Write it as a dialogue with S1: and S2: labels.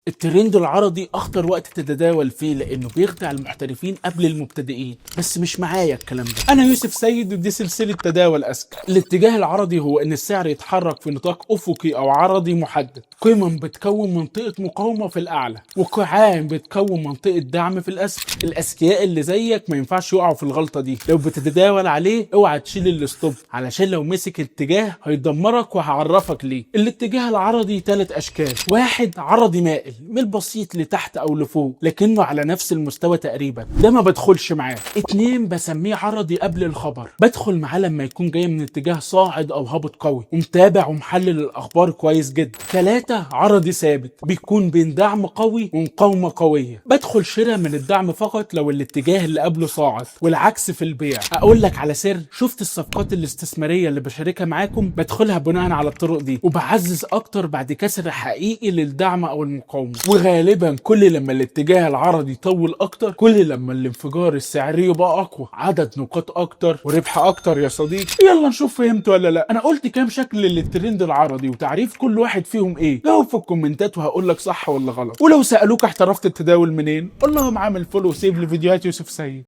S1: الترند العرضي اخطر وقت تتداول فيه لانه بيخدع المحترفين قبل المبتدئين، بس مش معايا الكلام ده. انا يوسف سيد ودي سلسلة تداول اذكى. الاتجاه العرضي هو ان السعر يتحرك في نطاق افقي او عرضي محدد، قمم بتكون منطقة مقاومة في الاعلى وقيعان بتكون منطقة دعم في الاسفل. الاذكياء اللي زيك ما ينفعش يقعوا في الغلطة دي. لو بتتداول عليه اوعى تشيل ال stop، علشان لو مسك اتجاه هيدمرك، وهعرفك ليه. الاتجاه العرضي 3 اشكال. واحد عرضي مائل من البسيط لتحت او لفوق لكنه على نفس المستوى تقريبا، ده ما بدخلش معاه. 2 بسميه عرضي قبل الخبر، بدخل معاه لما يكون جاي من اتجاه صاعد او هابط قوي ومتابع ومحلل الاخبار كويس جدا. 3 عرضي ثابت، بيكون بين دعم قوي ومقاومة قوية، بدخل شراء من الدعم فقط لو الاتجاه اللي قبله صاعد، والعكس في البيع. اقول لك على سر، شفت الصفقات الاستثمارية اللي بشاركها معاكم بدخلها بناء على الطرق دي، وبعزز اكتر بعد كسر حقيقي للدعم او المقاومة. وغالبا كل لما الاتجاه العرضي يطول اكتر كل لما الانفجار السعري يبقى اقوى، عدد نقاط اكتر وربح اكتر يا صديقي. يلا نشوف فهمت ولا لا. انا قلت كام شكل للترند العرضي وتعريف كل واحد فيهم ايه؟ جاوب في الكومنتات وهقول لك صح ولا غلط. ولو سالوك احترفت التداول منين قول لهم عامل follow و save لفيديوهات يوسف سيد.